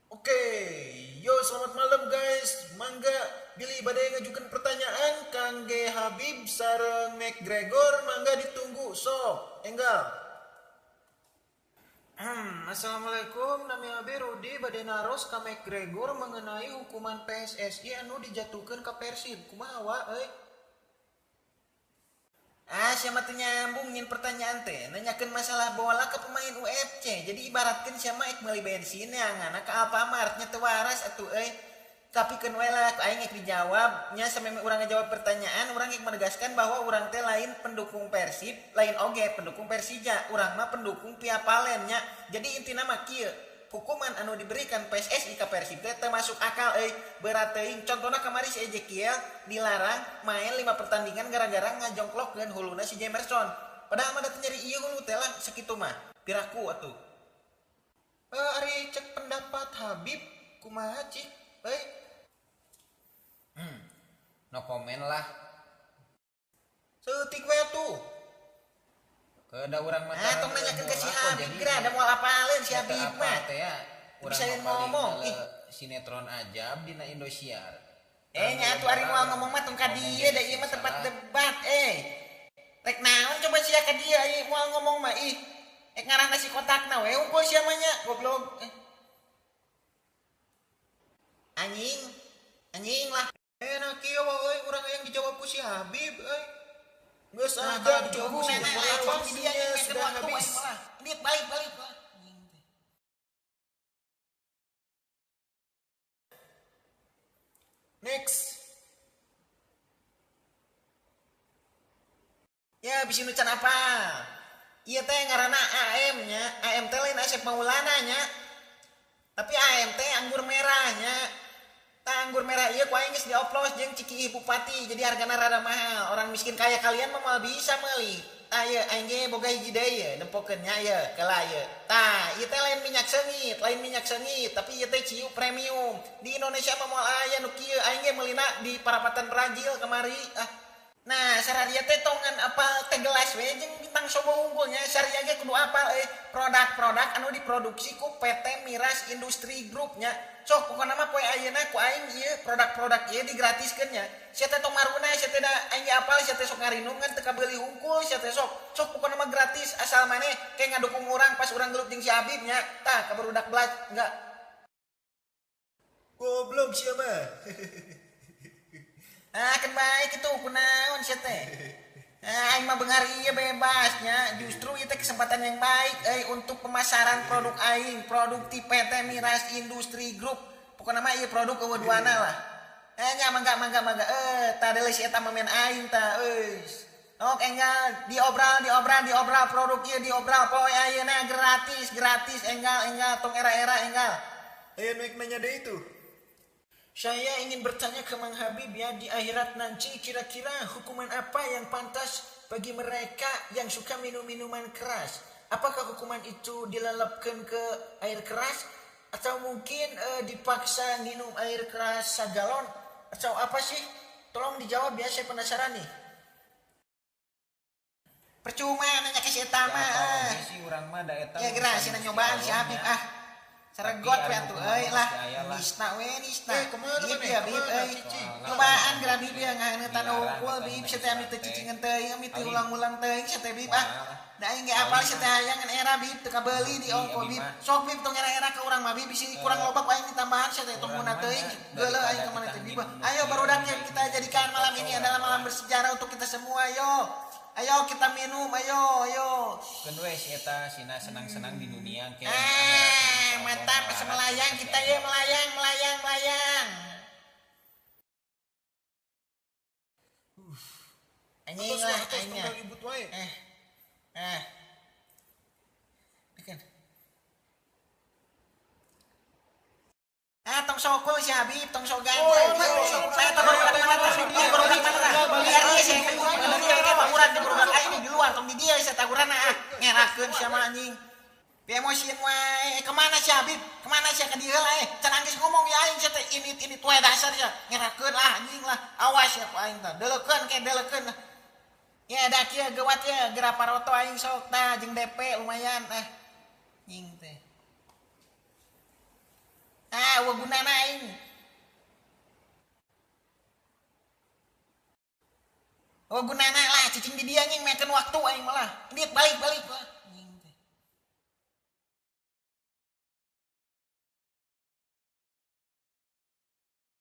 Oke, yo selamat malam guys. Mangga bilih bade ngajukan pertanyaan kangge Habib sareng McGregor, mangga ditunggu sok. Enggal. Assalamualaikum, nami abi Rudi bade naros ka McGregor mengenai hukuman PSSI anu dijatuhkeun ka Persib. Kumaha wa euy? Ah, siapa teu nyambung nyin pertanyaan teh, nanyakeun masalah bola ke pemain UFC. Jadi ibaratkeun siapa ek meuli bensin yang ka Alfamart nya teu waras atuh euy. Tapi keun we lah ku aing ek dijawab nya, sameme urang ngajawab pertanyaan, urang ek menegaskan bahwa urang teh lain pendukung Persib, lain oge pendukung Persija, urang mah pendukung Via Valen nya. Jadi intina mah kieu, hukuman anu diberikan PSSI ka Persib teh teu masuk akal euy, berat teuing. Contohna kamari si Ezekiel dilarang main 5 pertandingan gara-gara ngajongklokkeun huluna si Jemerson. Padahal mah da teu nyeri ieu hulu teh lah sakitu mah. Piraku atuh. Ari cek pendapat Habib kumaha cik euy? No comment lah. Seutik we atuh. Kada urang mah Ah, tong nanyakeun ka si Habib geura da moal apaleun si Habib mah. Teh ya, urang Bisa mah paling ngomong, nele ih. Sinetron ajab dina Indosiar. Nya atuh ari moal ngomong mah tong ka dieu da ieu mah tempat debat eh. Rek naon coba sia ka dieu ieu moal ngomong mah ih. Ek ngaranna si kotakna we unggul sia mah nya goblok. Anjing. Anjing lah. Nah kieu wae urang hayang dijawab ku si Habib euy. Geus Nah, ah, kalau cukup. dijawab ku si Nah, Habib, nah, waktunya dia yang sudah waktu, habis. aing malah. Dit, balik, balik, balik. Next. Ya, bisa nu can apa? Ieu teh ngaranna AM nya. AM teh lain Asep Maulana nya. Tapi AM teh anggur merah nya. Tah anggur merah ieu ku aing geus dioplos jeung Cikiih Bupati, jadi hargana rada mahal. Orang miskin kaya kalian mah moal bisa meuli. Tah ieu aing ge boga hiji deui ieu, nempokeun nya ieu, keula ieu. Tah, ieu teh lain minyak seungit, lain minyak seungit, tapi ieu teh ciu premium. Di Indonesia mah moal aya nu kieu, aing ge meulina di parapatan Brazil kamari. Ah. Nah, sararia teh tongan apal teh gelas we jeung bintang sobo unggulnya, saria ge kudu apal produk-produk anu diproduksi ku PT Miras Industri Group nya. Sok pokona mah poe ayeuna ku aing ieu produk-produk ieu digratiskeun nya. Sia teh tong maruna, sia teh da aing ge apal sia teh sok ngarinung kan teu kabeuli hungkul sia teh sok. Sok pokona mah gratis asal maneh ke ngadukung urang pas urang gelut jeung si Habib nya. Tah kabarudak belas enggak. Goblok sia mah. Ah, kan baik itu kunaon sia teh. Ah, aing mah beunghar ieu bebasnya. Justru ieu teh kesempatan yang baik untuk pemasaran produk aing, produk ti PT Miras Industri Group. Pokona mah ieu produk eueuh duana lah. Nya mangga mangga mangga. Tah deuleu si eta mah main aing tah euy. Ok enggal diobral diobral diobral produk ieu diobral poe ayeuna gratis gratis enggal enggal tong era-era enggal. Aya nu nanya deui tuh. Saya ingin bertanya ke Mang Habib ya, di akhirat nanti kira-kira hukuman apa yang pantas bagi mereka yang suka minum minuman keras? Apakah hukuman itu dilelepkan ke air keras atau mungkin dipaksa minum air keras sagalon atau apa sih? Tolong dijawab ya, saya penasaran nih. Percuma nanya ke si eta mah. Ya, kalau sih urang mah da eta Ya geura sih nyobaan si Habib ah. Seregot we atuh euy lah. Nista we nista. Kemana Bib maneh? ya bib Kemana, euy. Cici? Cobaan geura bib ya ngahaneutan unggul bib sia teh ami teu cicingan teuing ami teu ulang-ulang teuing sia teh bib ah. Da aing ge apal sia teh hayang ngan era bib teu kabeuli di ongko bib. Sok bib tong era-era ka urang mah bib bisi kurang loba ku aing ditambahan sia teh tong guna teuing geuleuh aing ka maneh teh bib. Ayo barudak yang kita jadikan malam ini adalah malam bersejarah untuk kita semua yo. Ayo kita minum, ayo, ayo. Keun we si eta sina senang-senang di dunia ke. Mantap, asa melayang kita ya, melayang, melayang, melayang. Anjing lah, aingnya. Bikin. Ah, tong sokul si Habib, tong sok ganja. Saya tong barudak mana tah? Tong barudak mana tah? Biar dia sih, dia tawuran di barudak aing di luar, tong di dia saya tawuran ah. Ngerakeun sia mah anjing. Emosian wae. Kemana si Habib? Kemana sia ka dieu lah Can anggeus ngomong ya aing sia teh ini wae dasar sia. Ngerakeun lah anjing lah. Awas ya ku aing tah. Deulekeun ke deulekeun lah. Ya da kieu geuwat ya geura paroto aing sok tah jeung DP lumayan ah. Anjing teh. eueuh gunana aing. Eueuh gunana lah cicing di dieu anjing mekeun waktu aing malah. Indit balik balik lah.